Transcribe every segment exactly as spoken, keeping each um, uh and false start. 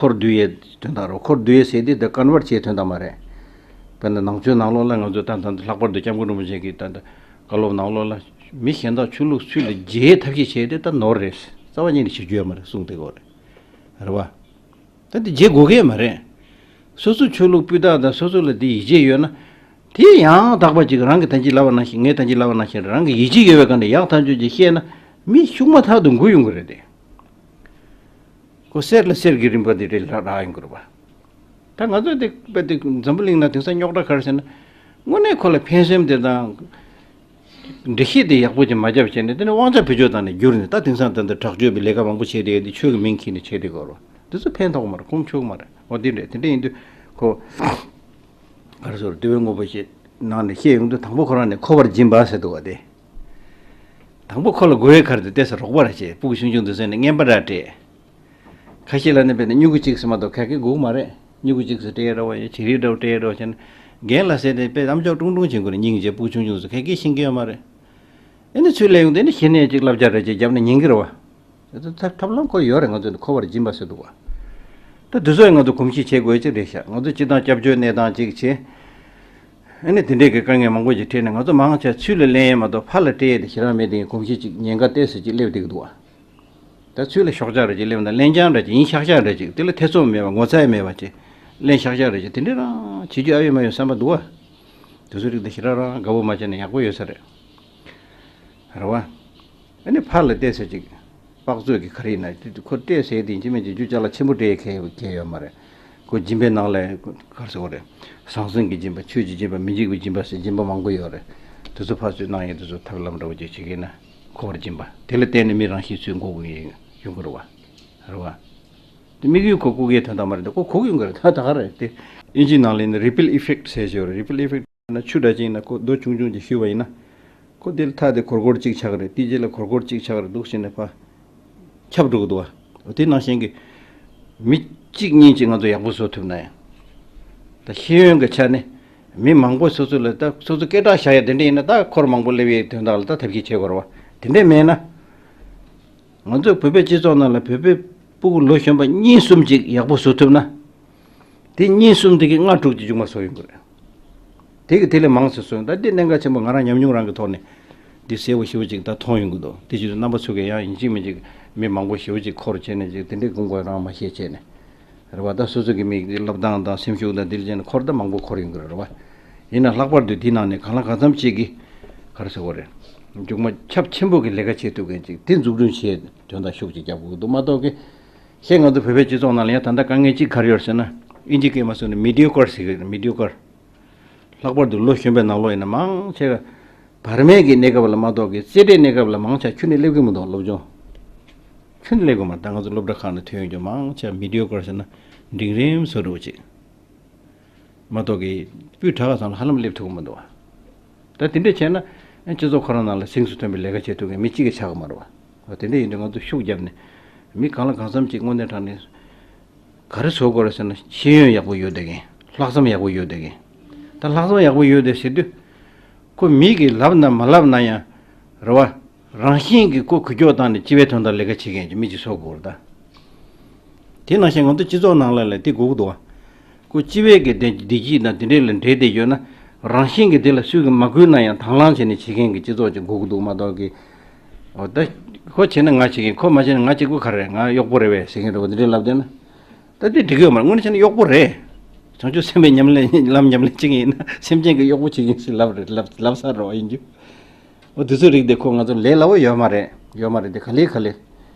འཁོར་བསྡུ་ཡས་དོན་དག་རེད། འཁོར་བསྡུ་ཡས་ཟེར་དུས་ད་ཀོན་ཝར་བྱེད་དོན་དག་མ་རེད། དཔེར་ན་ནང་ཆོས་ནང་ལོགས་ལ་ང་ཚོ་ད་ད་ལྷག་པར་དུ་སྐྱབས་མགོན་རིན་པོ་ཆེ་གིས་ད་ད་བཀའ་སློབ་ནང་ལོགས་ལ་མི་གཞན་དག་ཆོས་ལུགས་ཚུལ་ལ་བརྗེ་ཐབས་ཤེས་བྱས་ཏེ་ད་ནོར་རེད། རྩ་བ་ཉིད་ནས་བྱེད་རྒྱུ་ཡོད་མ་རེད་གསུངས་བསྡད་ཡོད་རེད། རེད་བ། ད་དེ་བརྗེ་དགོས་ཀྱི་མ་རེད། སོ་སོ་ཆོས་ལུགས་སྤུས་དག་དང་སོ་སོ་ལ་དེ་ཡིད་ཆེས་ཡོད་ན། དེ་ཡང་དག་པ་ཅིག་རང་གི་ད་ཅི་ལབ་པ་ནང་བཞིན། ངས་ད་ཅི་ལབ་པ་ནང་བཞིན་རང་གི་ཡིད་ཆེས་ཡོད་པའི་སྒང་ནས་ཡག་ཐག་ཆོད་ཅིག་བཤད་ན། མི་ཤུགས་མ་ཐག་ཏུ་འགུག་ཡོང་གི་རེད་དེ། ཁོ་གསེར་ལ་གསེར་གྱི་རིན་པ་དེ་འདྲ་རག་ཡོང་གི་རེད་པ། ད་ང་ཚོ་དེ་དཔེ་དེ་འཛམ་བུ་གླིང་ན་དེང་སང་རྙོག་དྲ་ག་རེ་ཟེར་ན། དངོས་གནས་ཁོ་ལ་ཕན་སེམས་དེ་དང་། འགྲེལ་བཤད་དེ་ཡག་པོ་ཅིག་མ་བརྒྱབ་བྱས་ནས། དེ་ནས་དབང་ཆ་བེད་སྤྱོད་བཏང་ནས་བསྒྱུར་ནས། ད་དེང་སང་ད་འདི་དྲག་སྤྱོད་པའི་ལས་ཀ་མང་པོ་བྱས་བསྡད་དེ། ཆོས་ཀྱི་མིང་ཁྱེར་ནས་བྱས་བསྡད་ཀྱི་ཡོད་རེད་པ། དེ་ཚོ་ཕན་ཐོགས་མ་རེད། ཁུངས་འཁྱོལ་མ་རེད། འོ་དེ་འདྲས། དེ་འདྲས་ཡིན་དུས་ཁོ། ག་རེ་ཟེར། འདུལ་བའི་དངོས་པོ་ཞེས་ནང་ནས་བཤད་ཡོང་དུས། དང་པོ་ཁོ་རང་ནས་མཁོ་བར་སྦྱིན་པ་ཟེར་འདུག་པ་དེ། དང་པོ་ཁོ་ལ་དགོས་ཡས་ག་རེ་འདུག་ལྟས་ས། རོགས་པ་རེད་ཅེས། སྤུ་གུ་ཆུང་ཆུང་འདི་ཚོ་ནས་རྔན་པ་ར་སྤྲད། ཁ་ཤས་ལ་ནི་དཔེར་ན་སྨྱུ་གུ་གཅིག་ཙམ་མ་གཏོགས་ག་གེ་དགོས་མ་རེད། སྨྱུ་གུ་གཅིག་ཙམ་སྤྲད་ར་བ་ཡ། བྱི་རིལ་འདྲ་བོ་སྤྲད་ར་བ་བྱས་ན། རྒན་ལགས་ཟེར་ཏེ་དཔེ་ཨམ་ཅོག་ཀྲུང་ཀྲུང་བྱེད་དགོས་རེད། སྙིང་རྗེ། སྤུ་གུ་ཆུང་ཆུང་ཚོ་ག་གེ་ཤེས་ཀྱི་ཡོད་མ་རེད། ཨེ་ནི་ཚུར་སླེབས་ཡོང་དུས་ནི་གཞི་ནས་ཅིག་བསླབ་བྱ་ར་ཅིག་བརྒྱབ་ནས་ཉན་གྱི་རེད་བ། དེ་ཚོ་ཐབས་ཐབས་ལམ་ཁོ་ཡོད་རེད། ང་ཚོ་ནི་མཁོ་བར་སྦྱིན་པ་ཟེར་འདུག་བ། ད་དེ་ཚོ་ཡང་ང་ཚོ་གོམས་གཤིས་བྱེད་དགོས་ཅིག་རེད་ཤག་ང་ཚོ་སྤྱིར་བཏང་སྐྱབས་བཅོལ་གནས་སྟངས་ཅིག་བྱས། ཨ་ནི་དེ་འདྲས་ཀྱི་དཀའ་ངལ་མང་པོ་ཞིག་འཕྲད་ནས། ང་ཚོ་མང་ཆེ་ཚུར་ལ་ལེན་ཡས་མ་གཏོགས་ཕར་ལ་སྤྲད་ཡས་དེ་ཞེ་དྲག་མེད་དེ། གོམས་གཤིས་ཅིག་ཉེན་ཁ་ཏོག་ཙམ་ཅིག་སླེབས་བསྡད་ཀྱི་འདུག་བ། ད་ཚུར་ལ་ཤོག་ཆག་རེ་ཅིག་སླེབས་ན། ལན་རྐྱང་རེ་ཅིག་ཡིན། ཤག་ཤག་རེ་ཅིག་དེ་ལ་ཐེ་ཚོམ་མེད་པ། ངོ་ཚ་ཡས་མེད་པ་ཅིག་ལན་ཤག་ཤག་རེ་ཅིག་དེ་འདྲས་རང་བྱེད་རྒྱུ་ཨ་ཡོད་མ་ཡོད་བསམ་པ་འདུག་བ། དེ་ཚོ་རིགས་དེ་ཞེ་དྲག་རང་དགའ་པོ་མ་བྱས་ན་ཡག་པོ་ཡོད་ས་རེད། རེད་བ། ཨ་ནི་ཕར་ལ་ཏོག་ཙམ་ཅིག་དཔག་ཚོད་ཀྱི་ག་རེ་ཡིན་ན། དེ་ཁོ་སྤྲད་ཟེར་དེ་ཡིན་གཅིག་མིན་གཅིག་རྒྱུ་ཅ་ལག་ཆེན་པོ་སྤྲད་ཡས་གལ་གལ་ཡོད་མ་རེད། ཁོ་སྦྱིན་པའི་ནང་ལ་ག་རེ་ཟེར་དགོས་རེད། ཟང་ཟིང་གི་སྦྱིན་པ། ཆོས་ཀྱི་སྦྱིན་པ། མི་འཇིགས་པའི་སྦྱིན་པ་ཟེར་སྦྱིན་པ་མང་པོ་ཡོད་རེད། དེ་ཚོ་ཕར་ཚུར་གནང་ཡས་དེ་ཚོ་ཐབས་ལམ་འདྲ་བོ་ཅིག་བྱེད་ཀྱི་ན། མཁོ་བར་སྦྱིན་པ་དེ་ལ་བརྟེན་ནས་མི་རང་གཤིས་ཚུར་འགུག་གི་ཡོང་གི་རེད་བ། རེད་བ། དེ་དམིགས་ཡུལ་ཁོ་འགུག་ཡས་དོན་དག་མ་རེད། དེ་ཁོ་འགུག་ཡོང་གི་རེད། ད་ད་ག་རེད་དེ། དབྱིན་ཇིའི་ནང་ལ་ཡིན་ན་ripple effect ཟེར་ཞིག་ཡོད་རེད། ripple effect ན་ཆུ་འདྲ་ཅིག་ཡིན་ན། ཁོ་རྡོ་ཆུང་ཆུང་ཅིག་གཞུས་པ་ཡིན་ན། ཁོ་དེ་ལ་ཐག་དེ་སྒོར་སྒོར་གཅིག་ཆགས་ཀྱི་རེད། དེའི་རྗེས་ལ་སྒོར་སྒོར་གཅིག་ཆགས་ཀྱི་རེད། འདུག་བྱས་ནས་ཕར་ཁྱབ་འགྲོ་གི་འདུག་བ། དེ་ནང་བཞིན་གྱི་མི་གཅིག་གཉིས་ཅིག་ང་ཚོ་ཡག་པོ་བཟོ་ཐུབ་ན་ཡང་། ད་ཤེས་ཡོན་གྱི་ཆ་ནས་མི་མང་པོ་སོ་སོ་ལ་ད་སོ་སོ་སྐད་གྲགས་བཞག་ཡ་དེ་འདྲ་ཡིན་ན། ད་འཁོར་མང་པོ་སླེབས་ཡའི་དོན་དག་ལ་ད་ཐབས་ཤེས་བྱེད་དགོས་རེད་བ། དེ་འདྲ་མེད་ན། ང་ཚོ་བོད་པའི་སྤྱི་ཚོགས་ནང་ལ་བོད་པའི་སྤུ་གུ་ལོ་གཞོན་པ་གཉིས་གསུམ་ཅིག་ཡག་པོ་བཟོ་ཐུབ་ན། དེ་གཉིས་གསུམ་དེ་གིས་ལྔ་དྲུག་ཅིག་མཇུག་མ་བཟོ་ཡོང་གི་རེད། དེ་གིས་དེ་ལས་མང་ཙམ་བཟོ་ཡོང་། ད་འདི་གནད་འགག་ཆེན་པོ། ང་རང་ཉམས་མྱོང་རང་གི་ཐོག་ནས་འདི་གསལ་པོ་ཞེ་པོ་ཅིག་ད་མཐོང་ཡོང་གི་འདུག་དེ་བྱེད་དུས་རྣམ་པ་ཚོ་གིས་ཡང་ཡིན་གཅིག་མིན་གཅིག་མི་མང་པོ་ཞེ་པོ་ཅིག་འཁོར་བྱས་ནས་ཅིག་དེ་འདྲའི་དགོངས་པ་རང་མ་བཞེས་བྱས་ནས། རེད་བ། ད་སོ་སོ་གི་མི་གི་སློབ་སྟངས་དང་སེམས་ཤུགས་དང་དེ་ལ་བྱས་ནས་འཁོར་ད་མང་པོ་འཁོར་ཡོང་གི་རེད། རེད་བ། ཡིན་ན་ལྷག་པར་དུ་དེའི་ནང་ནས་གང་ལ་གང་འཚམ་ཅིག་གིས་ག་རེ་ཟེར་དགོས་རེད། མཇུག་མ་ཁྱབ་ཆེན་པོ་གི་ལས་ཀ་བྱེད་ཐུབ་མཁན་ཅིག་དེ་འཛུགས་སྐྲུན་བྱེད་དོན་དག་ཤུགས་ཅིག་རྒྱག་དགོས་ཀྱི་འདུག་མ་གཏོགས་ཀྱི། ཤེས། ང་ཚོ་བོད་པའི་སྤྱི་ཚོགས་ནང་ལ་ཡང་ད་ལྟ་དཀའ་ངལ་གཅིག་ག་རེ་ཡོད་ཟེར་ན། དབྱིན་ཇི་སྐད་མ་སོང་ནས་མི་ཌི་ཡོ་ཀར་ཟེར་གི་རེད། མི་ཌི་ཡོ་ཀར། ལྷག་པར་དུ་ལོ་གཞོན་པའི་ནང་ལོགས་ཡིན་ན་མང་ཆེ་བ། བར་མའི་གི་གནས་སྐབས་ལ་མ་གཏོགས་ཀྱི་རྩེ་གྲས་གནས་སྐབས་ལ་མང་ཆེ་ཁྱོན་ནས་སླེབས་ཀྱི་མི་འདུག་སློབ་སྦྱོང་། ཁྱོན་ནས་སླེབས་ཀྱི་མ་རེད། ད་ང་ཚོ་སློབ་གྲྭ་ཁག་ནས་ཐོན་ཡོང་རྒྱུ་མང་ཆེ་བ་མི་ཌི་ཡོ་ཀར་ཟེར་ན་འབྲིང་རིམ་བཟོ་འདྲ་བོ་ཅིག་མ་གཏོགས་ཀྱི་སྤུས་དག་ག་ཚང་ལ་ཧ་ལམ་སླེབས་ཐུབ་ཀྱི་མི་འདུག་བ། ད་དེ་འདྲས་བྱས་ན་སྤྱི་ཚོགས་ཁོ་རང་ནང་ལ་གཟེངས་སུ་ཐོན་པའི་ལས་ཀ་བྱེད་ཐུབ་མཁན་མི་གཅིག་གིས་ཆགས་ཀྱི་མ་རེད་བ། དེ་འདྲས་ཡིན་དུས་ང་ཚོ་ཤུགས་བརྒྱབ་ནས་མི་གང་ལ་གང་འཚམ་ཅིག་དངོས་གནས་དྲང་གནས་ག་རེ་བཟོ་དགོས་རེད་ཟེར་ན། ཤེས་ཡོན་ཡག་པོ་ཡོད་བསྡད་མཁན། ལྷག་བསམ་ཡག་པོ་ཡོད་བསྡད་མཁན། ད་ལྷག་བསམ་ཡག་པོ་ཡོད་བསྡད་ཟེར་དུས། ཁོ་མི་གིས་ལབ་ན་མ་ལབ་ན་ཡང་། རེད་བ། རང་བཞིན་གྱིས་ཁོ་འགུལ་སྐྱོད་བཏང་ནས་སྤྱི་པའི་དོན་དག་ལས་ཀ་བྱེད་མཁན་གྱི་མི་ཅིག་བཟོ་དགོས་རེད་ད། དེ་ནང་བཞིན་ང་ཚོ་སྤྱི་ཚོགས་ནང་ལ་ལ་དེ་དགོས་ཀྱི་འདུག་བ། ཁོ་སྤྱི་པའི་གི་བདེ་བདེ་སྐྱིད་དང་དེ་འདྲས་ལ་འབྲེལ་བསྡད་ཡོད་ན། རང་བཞིན་གྱིས་དེ་ལ་སུས་ཀྱིས་མ་བསྐུལ་ན་ཡང་དང་བླངས་བྱས་ནས་བྱེད་མཁན་གྱི་སྤྱི་ཚོགས་ཅིག་དགོས་ཀྱི་འདུག་མ་གཏོགས་ཀྱི། འོ་ད། ཁོ་བྱས་ན་ང་བྱེད་མཁན། ཁོ་མ་བྱས་ན་ང་གཅིག་པུ་ག་རེ་རེད། ང་གཡོག་པོ་རེད་པས་ཟེར་མཁན་འདྲ་བོ་འདི་འདྲས་ལབ་བསྡད་ན། ད་དེ་འགྲིག་གི་ཡོད་མ་རེད། དངོས་གནས་བྱས་ན་གཡོག་པོ་རེད། བྱང་ཆུབ་སེམས་དཔའི་ཉམས་ལེན་ལམ་ཉམས་ལེན་བྱེད་མཁན་ཡིན་ན་སེམས་ཅན་གྱི་གཡོག་པོ་བྱེད་མཁན་ཞིག་ལབ་རེད། ལབ་ལབ་ས་རེད་བ་ཡིན་རྒྱུ། འོ་དེ་ཚོའི་རིགས་དེ་ཁོ་ང་ཚོ་ལས་སླ་བོ་ཡོད་མ་རེད། ཡོད་མ་རེད་དེ། ག་ལེ་ག་ལེ།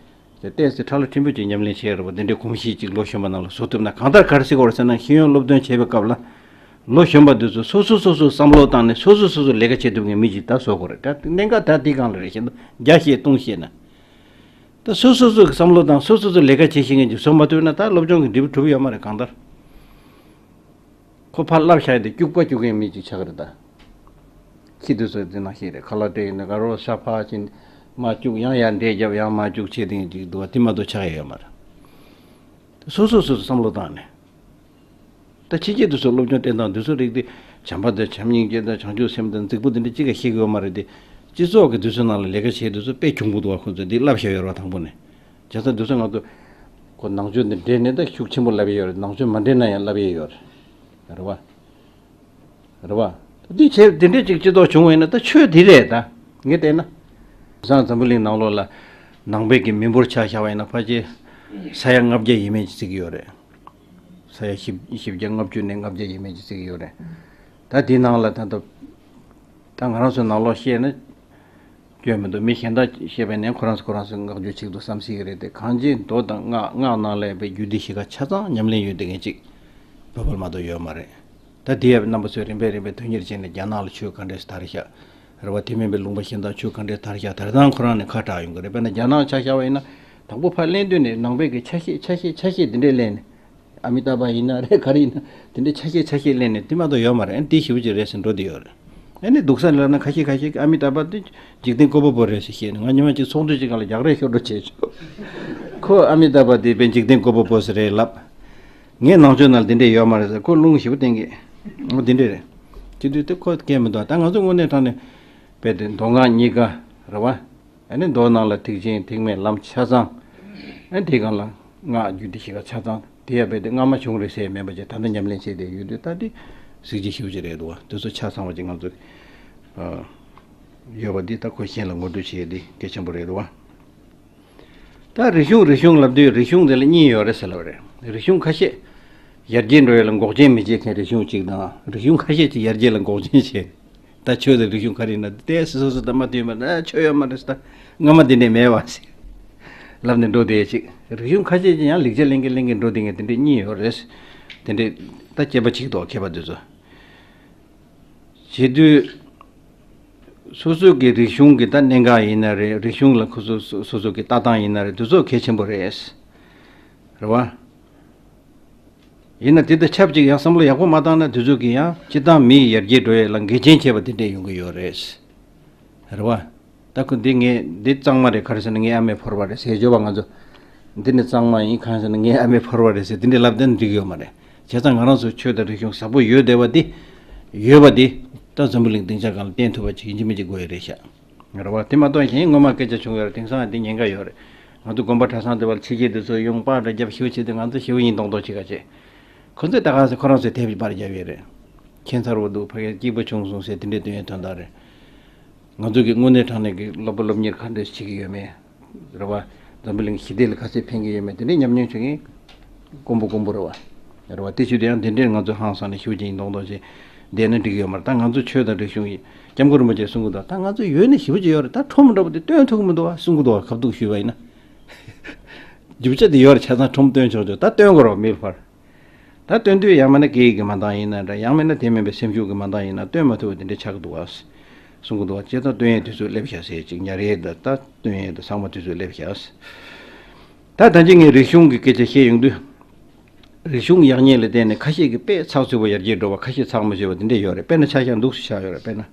དེ་ཏོག་ཙམ་ཕྲ་ལ་ཕྲན་བུ་ཅིག་ཉམས་ལེན་བྱས་རེད་བ། དེ་འདྲའི་གོམས་གཤིས་ཅིག་ལོ་གཞོན་པ་ནང་ལ་བཟོ་ཐུབ་ན། གང་ལྟར་ག་རེ་ཟེར་དགོས་རེད་ཟེར་ན། ཤེས་ཡོན་སློབ་སྟོན་བྱེད་པའི་སྐབས་ལ། ལོ་གཞོན་པ་འདི་ཚོ་སོ་སོ་སོ་སོ་བསམ་བློ་བཏང་ནས་སོ་སོ་སོ་སོ་ལས་ཀ་བྱེད་ཐུབ་མཁན་མི་ཅིག་ད་བཟོ་དགོས་རེད། ད་གནད་འགག་ད་དེའི་སྒང་ལ་རེད། བཤད་ན་བརྒྱ་བཤད་སྟོང་བཤད་ན། ད་སོ་སོ་སོ་གི་བསམ་བློ་དང་སོ་སོ་སོ་ལས་ཀ་བྱེད་ཤེས་མཁན་ཅིག་བཟོ་མ་ཐུབ་ན་ད་སློབ་སྦྱོང་གི་འབྲས་བུ་གྲུབ་ཡོད་མ་རེད། གང་ལྟར། ཁོ་ཕར་བསླབ་བཞག་ཡས་དེ་སྐྱུག་པ་སྐྱུག་མཁན་མི་ཅིག་ཆགས་ཀྱི་རེད་ད། ཁྱི་དེ་ཚོ་དེ་ནང་བཞིན་རེད། ཁ་ལག་སྤྲད་ཡིན་ན་དགའ་རོགས་ཤ་ཕར་ཕྱིན་མར་སྐྱུག། ཡང་ཡར་འདྲེད་རྒྱབ། ཡང་མར་སྐྱུག་བྱེད་མཁན་ཅིག་འདུག་བ། དེ་མ་གཏོགས་ཆགས་ཡས་ཡོད་མ་རེད། སོ་སོ་སོ་སོ་བསམ་བློ་བཏང་ནས། ད་ཕྱི་རྒྱལ་དེ་ཚོ་སློབ་སྦྱོང་སྤྲད་སྟངས་དེ་ཚོ་རིགས་དེ། བྱམས་པ་དང་བྱམས་སྙིང་རྗེ་དང་བྱང་ཆུབ་སེམས་དང་རྫིག་པོ་དེ་འདྲ་གཅིག་ཀྱང་ཤེས་ཀྱི་ཡོད་མ་རེད་དེ། སྤྱི་ཚོགས་ཀྱི་དེ་ཚོའི་ནང་ལ་ལས་ཀ་བྱེད་དེ་ཚོ་དཔེ་གྱོང་པོ་འདུག་བ། ཁོ་ཚོས་འདི་བསླབ་བཞག་ཡོད་རེད་བ། དང་པོ་ནས། བྱས་ཙང་དེ་ཚོ་ང་ཚོ་ ཁོ་ནང་ཆོས་འདི་འདྲེས་ནས་ད་ཤུགས་ཆེན་པོ་ལབ་ཡོད་རེད། ནང་ཆོས་མ་འདྲེས་ན་ཡང་ལབ་ཡོད་ཡོད་རེད། རེད་བ། རེད་བ། ད་འདི་བྱས་འདི་འདྲས་ཅིག་སྤྱི་ཚོགས་བྱུང་བ་ཡིན་ན་ད་ཆོས་འདི་རེད་ད། ངས་བལྟས་ན། བཟང་འཛམ་བུ་གླིང་ནང་ལོགས་ལ་ནང་པའི་གི་མི་འབོར་ཆ་བཞག་པ་ཡིན་ན་ཕལ་ཆེར་ས་ཡ་ལྔ་བརྒྱ་ཡས་མས་ཅིག་བརྩི་གི་ཡོད་རེད། ས་ཡ་བཞི་བཞི་བརྒྱ་ལྔ་བཅུ་ནས་ལྔ་བརྒྱ་ཡས་མས་ཅིག་བརྩི་གི་ཡོད་རེད། ད་འདི་ནང་ལ་ད་ད་ད་ང་རང་ཚོ་ནང་ལོགས་བཤད་ན། སྐྱོན་མི་འདུག་མི་གཞན་དག་བཤད་པ་ནས་ཁོ་རང་ཚོ་ཁོ་རང་ཚོ་བསྔགས་བརྗོད་བྱེད་འདུག་བསམ་སྲིད་ཀྱི་རེད་དེ། གང་ཅི་མདོ་དང་སྔགས་སྔགས་ནང་ལ་ཡོད་པའི་རྒྱུད་སྡེ་བཞི་ཀ་ཆ་ཚང་ཉམས་ལེན་ཡོད་དེ་ངས་ཅིག་བོད་པར་མ་གཏོགས་ཡོད་མ་རེད། ད་དེ་ཡང་རྣམ་པ་ཚོས་རིམ་པས་རིམ་པས་དོན་གཉེར་བྱས་ནས་རྒྱ་ནག་ལ་ཆོས་ག་འདྲས་དར་ཤག་རེད་བ། དེ་མིན་པའི་ལུང་པ་གཞན་དག་ཆོས་ག་འདྲས་དར་ཤག་དར་སྟངས་ཁོ་རང་ནས་ཁ་གྲག་ཡོང་གི་རེད། དཔེར་ན་རྒྱ་ནག་ཆ་བཞག་པ་ཡིན་ན། དང་པོ་ཕར་གླེང་དུས་ནས་ནང་པའི་གི་ཆ་ཤས་ཆ་ཤས་ཆ་ཤས་དེ་འདྲས་གླེང་ནས། ཨ་མི་ཏཱ་བྷ་ཡིན་ན་རེད། ག་རེ་ཡིན་ན་དེ་འདྲའི་ཆ་ཤས་ཆ་ཤས་གླེང་ནས་དེ་མ་གཏོགས་ཡོད་མ་རེད། ཨ་ནི་དེ་ཞེ་པོ་ཅིག་རེད་ཟེར་འགྲོ་དེ་ཡོད་རེད། ཨ་ནི་སྡུག་ས་ལབ་ན་ཁ་ཤས་ཁ་ཤས་ཀྱིས་ཨ་མི་ཏཱ་བྷ་དེ་འཇིག་རྟེན་བཀོད་པ་པོ་རེད་ཟེར་བཤད་ནས། ང་ཉི་མ་གཅིག་ཚོགས་འདུ་ཅིག་སྒང་ལ་རྒྱག་རེས་ཤོར་འགྲོ་བྱས་བྱུང་། ཁོ་ཨ་མི་ཏཱ་བྷ་དེ་དཔེ་འཇིག་རྟེན་བཀོད་པ་པོ་ཟེར་རེད་ལབ། ངས་ནང་ཆོས་ནང་ལ་དེ་འདྲས་ཡོད་མ་རེད་ཟེར། ཁོ་རླུང་ཞེ་པོ་བསྟན་གི། འོ་དེ་འདྲས་རེད། དེ་དུས་དེ་ཁོ་སྐད་མི་འདུག་ད་ང་ཚོ་དངོས་གནས་དྲང་ནས་དཔེ་དེ་མདོ་སྔགས་གཉིས་ཀ་རེད་བ། ཨ་ནི་མདོ་ནང་ལ་ཐེག་ཆེན་ཐེག་དམན་ལམ་ཆ་ཚང་། ཨ་ནི་དེའི་སྒང་ལ་སྔགས་རྒྱུད་སྡེ་བཞི་ཀ་ཆ་ཚང་། དེ་ཡང་རྦད་དེ་སྔ་མ་བྱུང་རེད་ཟེར་མེད་པ་བྱས། ད་ལྟ་ཉམས་ལེན་བྱས་བསྡད་ཡོད་དུས་ད་དེ་གཟི་བརྗིད་ཞེ་པོ་ཅིག་རེད་འདུག་བ། དེ་ཚོ་ཆ་ཚང་བ་ཅིག་ང་ཚོ་ཨ་ཡོད་པ་འདི་ད་ཁོ་གཞན་ལ་ངོ་སྤྲོད་བྱེད་ཡས་འདི་གལ་ཆེན་པོ་རེད་འདུག་བ། ད་རིག་གཞུང་རིག་གཞུང་ལབ་དུས་རིག་གཞུང་དེ་ལ་གཉིས་ཡོད་རེད་ཟེར་ལབ་རེད། རིག་གཞུང་ཁ་ཤས་ཡར་རྒྱས་འགྲོ་ཡས་ལ་འགོག་རྐྱེན་མི་བྱེད་མཁན་རིག་གཞུང་གཅིག་དང་། རིག་གཞུང་ཁ་ཤས་ཅིག་ཡར་རྒྱས་ལ་འགོག་རྐྱེན་བྱེད། ད་ཆོས་དང་རིག་གཞུང་ག་རེ་ཡིན་ན་དེ་སོ་སོ་དང་མ་མཐུན་པ་ན་ཆོས་ཡོད་མ་རེད་ཟེར། ད་སྔ་མ་འདི་འདྲས་མེད་པ་ཟེར་ལབ་ནས་འགྲོ་བསྡད་ཅིག་རིག་གཞུང་ཁ་ཤས་ཀྱིས་ཡང་ལེགས་ཆ་ལེན་གྱི་ལེན་གྱི་འགྲོ་བསྡད་མཁན་དེ་འདྲས་གཉིས་ཡོད་རེད། དེ་འདྲས་ད་དཔྱད་པ་བྱེད་ཀྱི་འདུག་མཁས་པ་འདི་ཚོ། བྱེད་དུས་སོ་སོ་གི་རིག་གཞུང་གི་ད་གནད་འགག་ཡིན་ན་རེད། རིག་གཞུང་ལ་ཁོ་ཚོ་སོ་སོ་གི་ལྟ་སྟངས་ཡིན་ན་རེད། དེ་ཚོ་གལ་ཆེན་པོ་རེད། རེད་བ། ཡིན་ན་དེ་དང་ཆབས་ཅིག་ཡང་བསམ་བློ་ཡག་པོ་མ་བཏང་ན་དེ་ཚོ་གིས་ཡང་སྤྱིར་བཏང་མི་ཡར་རྒྱས་འགྲོ་ཡས་ལ་འགལ་རྐྱེན་བྱེད་པ་དེ་འདྲས་ཡོང་གི་ཡོད་རེད། རེད་བ། ད་ཁོ་འདི་ངས་འདི་གཙང་མ་རེད། ག་རེ་ཟེར་ན་ངའི་ཨ་མས་ཕོར་པ་རེད་ཟེར་འཇོག་པ། ང་ཚོ་འདི་ནི་གཙང་མ་ཡིན། གང་ཟེར་ན་ངའི་ཨ་མས་ཕོར་པ་རེད་ཟེར་དེ་འདྲས་ལབ་བསྡད་ན་འགྲིག་གི་ཡོད་མ་རེད། བྱས་ཙང་ང་རང་ཚོ་ཆོས་དང་རིག་གཞུང་ཟབ་པོ་ཡོད་བསྡད་པ་འདི། ཡོད་པ་འདི་ད་འཛམ་བུ་གླིང་སྡིངས་ཆ་སྒང་ལ་བསྟན་ཐུབ་པ་ཅིག་ཡིན་གཅིག་མིན་གཅིག་དགོས་ཡ་རེད་ཤག་རེད་བ། དེ་མ་གཏོགས་གཞན་སྔོན་མ་སྐད་ཆ་བྱུང་ཡོད་རེད། དེང་སང་འདི་ཉེན་ཁ་ཡོད་རེད། ང་ཚོ་དགོན་པ་གྲྭ་ཚང་འདི་བར་ཕྱི་རྒྱལ་འདི་ཚོ་ཡོང་པར་རྒྱབ་ཞུ་བྱེད་དུས་ང་ཚོ་ཞེ་པོ་ཡིན་མདོག་མདོག་བྱེད་ག་བྱེད། ཁོ་ཚོས་ད་ག་ཚོད་ཁོ་རང་ཚོས་དེབ་པར་རྒྱབ་ཡོད་རེད། ཁྱད་མཚར་བོ་འདུག་ཕ་གིར་སྐྱིད་པོ་བྱུང་སོང་ཟེར་དེ་འདྲའི་སྟོན་ཡས་དོན་དག་རེད། ང་ཚོ་གི་དངོས་གནས་དྲང་གནས་ཀྱི་སློབ་པ་སློབ་གཉེར་ག་འདྲས་བྱེད་ཀྱི་ཡོད་མེད། རེད་བ། འཛམ་བུ་གླིང་ཞི་བདེ་ལ་ག་ཚོད་ཕན་གྱི་ཡོད་མེད་དེ་འདྲའི་ཉམས་མྱོང་བྱུང་མཁན་དཀོན་པོ་དཀོན་པོ་རེད་བ། རེད་བ། དེ་བྱེད་དུས་ཡང་དེ་འདྲས་ང་ཚོ་ཧང་སང་ནས་ཞུ་ཅིག་མདོག་མདོག་བྱས་བསྡད་ན་འགྲིག་གི་ཡོད་མ་རེད། ད་ང་ཚོ་ཆོས་དང་རིག་གཞུང་ཡིན། སྐྱབས་མགོན་རིན་པོ་ཆེས་གསུང་གི་འདུག་ད་ང་ཚོ་ཡོད་ནི་ཞེ་པོ་ཅིག་ཡོད་རེད། ད་ཁྲོམ་འདྲ་པོ་དེ་སྟོན་ཐུབ་ཀྱི་མི་འདུག་བ། གསུང་གི་འདུག་བ། ཁ་ཐུག་ཞུས་པ་ཡིན་ན། རྒྱུ་ཆ་དེ་ཡོད་རེད། ཆ་ཚང་ཁྲོམ་སྟོན་ཆོག་ཆོག་ད་སྟོན་དགོས་རེད་བ། མི་ལ་ཕར། ད་སྟོན་དུས་ཡང་མིན་ན་སྐད་ཡིག་གི་མ་འདང་ཡིན་ན་འདྲ། ཡང་མིན་ན་དེ་མིན་པའི་སེམས་ཤུགས་ཀྱི་མ་འདང་ཡིན་ན་སྟོན་མ་ཐུབ་པ་དེ་འདྲ་ཆགས་ཀྱི་འདུག་བ། གསུང་གི་འདུག་བ། བྱས་ཙང་སྟོན་ཡས་དུས་ཚོད་སླེབས་ཤག་ཟེར་ཅིག་ཉར་ཡས་དང་ད་སྟོན་ཡས་དང་ཚང་མ་དུས་ཚོད་སླེབས་ཤག་ད་ད་གིན་ངས་རིག་གཞུང་གི་སྐད་ཆ་བཤད་ཡོང་དུས། རིག་གཞུང་ཡག་ཉེས་ལ་བརྟེན་ནས་ཁ་ཤས་ཀྱིས་དཔེ་ཚགས་ཚུད་པོ་ཡར་རྒྱས་འགྲོ་བ། ཁ་ཤས་ཚགས་མ་ཚུད་པ་དེ་འདྲས་ཡོད་རེད། དཔེར་ན་ཆ་བཞག་འདུག་སེ་ཆགས་ཡོད་རེད། དཔེར་ན།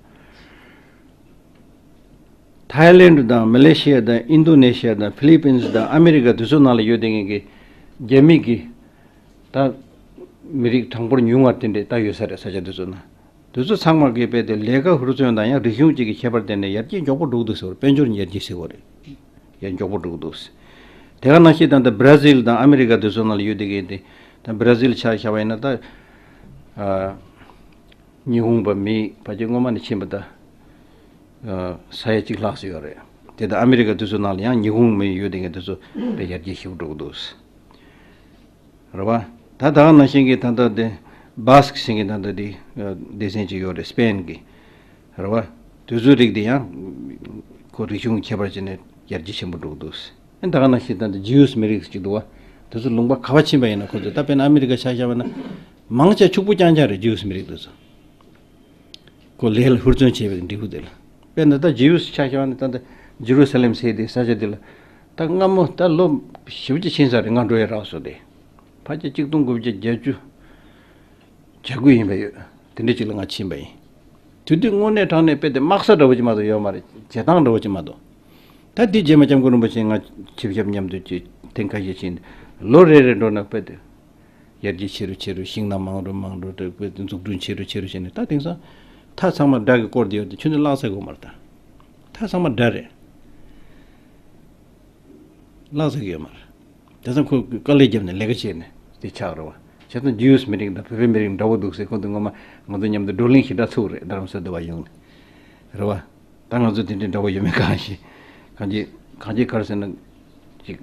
ཐའི་ལེནཌ་དང་མ་ལེ་ཤི་ཡ་དང་ཨིན་དོ་ནེ་ཤི་ཡ་དང་ཕི་ལི་པིན་སི་དང་ཨ་མི་རི་ཀ་དེ་ཚོ་ནང་ལ་ཡོད་བསྡད་མཁན་གྱི་རྒྱ་མི་གི་ད་མི་རིགས་གྲངས་འབོར་ཉུང་བ་དེ་འདྲས་ད་ཡོད་ས་རེད། ས་ཆ་དེ་ཚོ་ན། དེ་ཚོ་ཚང་མ་གིས་དཔེ་དེ་ལས་ཀ་ཧུར་བརྩོན་དང་ཡང་རིག་གཞུང་གཅིག་གི་ཁྱད་པར་བརྟེན་ནས་ཡར་རྒྱས་མགྱོགས་པོ་འགྲོ་གི་འདུག་ཟེར་བ་རེད། དཔལ་འབྱོར་ཡར་རྒྱས་ཟེར་བ་རེད། ཡར་མགྱོགས་པོ་འགྲོ་གི་འདུག་ཟེར། དེ་ག་ནང་བཞིན་ད་ལྟ་བྷ་ར་ཟིལ་དང་ཨ་མི་རི་ཀ་དེ་ཚོ་ནང་ལ་ཡོད་བསྡད་མཁན་དེ། ད་བྷ་ར་ཟིལ་ཆ་བཞག་པ་ཡིན་ན་ད། ཨ། ཉི་ཧོང་པ་མི་ཕལ་ཆེར་སྔོན་མ་ནས་ཕྱིན་པ་ད། ཨ། ས་ཡ་གཅིག་ལྷག་ཙམ་ཡོད་རེད། དེ་ད་ཨ་མི་རི་ཀ་དེ་ཚོ་ནང་ལ་ཡང་ཉི་ཧོང་མི་ཡོད་བསྡད་མཁན་དེ་ཚོ་དཔེ་ཡར་རྒྱས་ཞེ་པོ་འགྲོ་གི་འདུག་རེད་བ། ད་ད་ག་ནང་བཞིན་གྱི་ད་ལྟ་དེ་བྷ་སི་ཀི་ཟེར་མཁན་ད་ལྟ་དེ་སྡེ་ཚན་ཅིག་ཡོད་རེད། སི་པེན་གྱི། རེད་བ། དེ་ཚོའི་རིགས་དེ་ཡང་ཁོ་རིག་གཞུང་གི་ཁྱད་པར་བྱས་ནས་ཡར་རྒྱས་ཆེན་པོ་འགྲོ་གི་འདུག་ཨ་ད་ག་ནང་བཞིན་ད་ལྟ་ཇིའུ་སི་མི་རིགས་ཅིག་འདུག་བ། དེ་ཚོ་ལུང་པ་ག་པར་ཕྱིན་པ་ཡིན་ན་ཁོ་ཚོ་ད་དཔེར་ན་ཨ་མི་རི་ཀ་ཆ་བཞག་པ་ན་མང་ཆེ་ཕྱུག་པོ་རྐྱང་རྐྱང་རེད། ཇིའུ་སི་མི་རིགས་དེ་ཚོ། ཁོ་ལས་ལ་ཧུར་བརྩོན་བྱས་པའི་འབྲས་བུ་དེ་ལ། དཔེར་ན་ད་ཇིའུ་སི་ཆ་བཞག་ན་ད་ལྟ་ཇེ་རུ་ས་ལེམ་ཟེར་དེ་ས་ཆ་དེ་ལ་ད་སྔ་མོ་ད་ལོ་ཞེ་པོ་ཅིག་ཕྱིན་ས་རེད། ང་འགྲོ་ཡས་རག་སོང་སྟེ། ཕལ་ཆེར་གཅིག་སྟོང་དགུ་བརྒྱ་བརྒྱད་ཅུ་གྱ་དགུ་ཡིན་པ་ཡོད། དེ་འདྲ་ཅིག་ལ་ང་ཕྱིན་པ་ཡིན། དེ་དུས་དངོས་གནས་དྲང་གནས་དཔེ་དེ་དམག་ས་འདྲ་བོ་ཅིག་མ་གཏོགས་ཡོད་མ་རེད། བྱེད་སྟངས་འདྲ་བོ་ཅིག་མ་གཏོགས། ད་དེ་རྗེས་མ་སྐྱབས་མགོན་རིན་པོ་ཆེ་ང་ཆིབས་ཞབས་མཉམ་དུ་ཅིག་ཐེངས་ཁ་ཤས་ཕྱིན། ལོ་རེ་རེ་འགྲོ་ན་དཔེ་དེ། ཡར་རྒྱས་ཆེ་རུ་ཆེ་རུ། ཤིང་ནགས་མང་རུ་མང་རུ། འཛུགས་སྐྲུན་ཆེ་རུ་ཆེ་རུ་བྱས་ནས། ད་དེང་སང་མཐའ་ཚང་མ་སྦྲ་གི་སྐོར་དེ་ཡོད་དེ་ཁྱོད་ཚོས་བརླག་ཚར་དགོས་མ་རེད་ད། མཐའ་ཚང་མ་སྦྲ་རེད། བརླག་ཚར་གི་ཡོད་མ་རེད། དེ་ཙང་ཁོ་དཀའ་ལས་བརྒྱབ་ནས་ལས་ཀ་བྱས་ནས་དེ་ཆགས་རེད་བ། བྱས་ཙང་ཇིའུས་མི་རིགས་དང་བོད་པའི་མི་རིགས་འདྲ་བོ་འདུག་ཟེར། ཁོ་ཚོ་ངོ་མ་ང་ཚོ་མཉམ་དུ་བགྲོ་གླེང་ཞེ་དྲག་ཚུགས་རེད། རྡ་རམ་ས་འདི་བ་ཡོང་ནས་རེད་བ། ད་ང་ཚོ་དེ་འདྲའི་འདྲ་བོ་ཡོད་མེད་གང་ཤེས། གང་ཅི་གང་ཅི་གར་ཟེར་ན་ཅིག་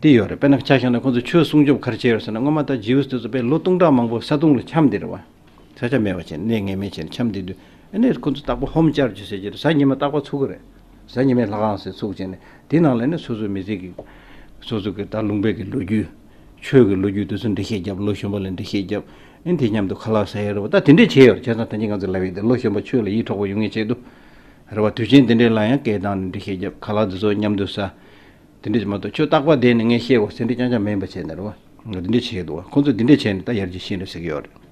འདི་ཡོད་རེད། དཔེར་ན་ཆ་བཞག་ན་ཁོ་ཚོ་ཆོས་སྲུང་སྐྱོབ་ག་རེ་བྱས་ཡོད་ཟེར་ན། སྔོན་མ་ད་ཇིའུས་དེ་ཚོ་དཔེ་ལོ་སྟོང་ཕྲག་མང་པོ་ས་དུང་ལ་འཁྱམས་བསྡད་རེད་བ། ས་ཆ་མེད་པ་བྱས་ནས་གནས་ངེས་མེད་བྱས་ནས་འཁྱམས་བསྡད་དུས། ཨ་ནི་ཁོ་ཚོ་རྟག་པར་ཧོམ་ཅར་ཇི་ཟེར་གྱི་རེད། གཟའ་ཉི་མ་རྟག་པར་ཚུགས་ཀྱི་རེད། གཟའ་ཉི་མའི་ལྷ་ཁང་ཟེར་ཚུགས་བྱས་ནས་དེ་ནང་ལ་ནི་སོ་སོའི་མི་ཚེ་གི་སོ་སོ་གི་ད་ལུང་པའི་གི་ལོ་རྒྱུས། ཆོས་ཀྱི་ལོ་རྒྱུས་དེ་ཚོ་འགྲེལ་བཤད་རྒྱབ། ལོ་གཞོན་པ་ལ་འགྲེལ་བཤད་རྒྱབ། ཨ་ནི་དེ་མཉམ་དུ་ཁ་ལག་ཟ་ཡ་རེད་བ། ད་དེ་འདྲས་བྱས་ཡོད་རེད། བྱས་ཙང་ད་གིན་ང་ཚོ་ལབ་ཡས་དེ་ལོ་གཞོན་པ་ཆོས་ལ་ཡིད་འཕྲོག་པ་ཡོང་ངེས་ཆེད་དུ་རེད་བ། དུས་ཆེན་དེ་འདྲས་ལ་ཡང་སྐད་བཏང་ནས་འགྲེལ་བཤད་རྒྱབ། ཁ་ལག་དེ་ཚོ་མཉམ་དུ་ཟ། དེ་འདྲས་མ་གཏོགས་ཁྱོད་རྟག་པར་བསྡད་ནས་ངས་བཤད་དགོས་ཟེར་འདྲས་རྐྱང་རྐྱང་མིན་པ་བྱས་ནས་རེད་བ། ང་དེ་འདྲས་བྱས་འདུག་བ། ཁོང་ཚོས་དེ་འདྲས་བྱས་ནས་ད་ཡར་རྒྱས་ཕྱིན་རེད་ཟེར་གྱི་ཡོད་རེད།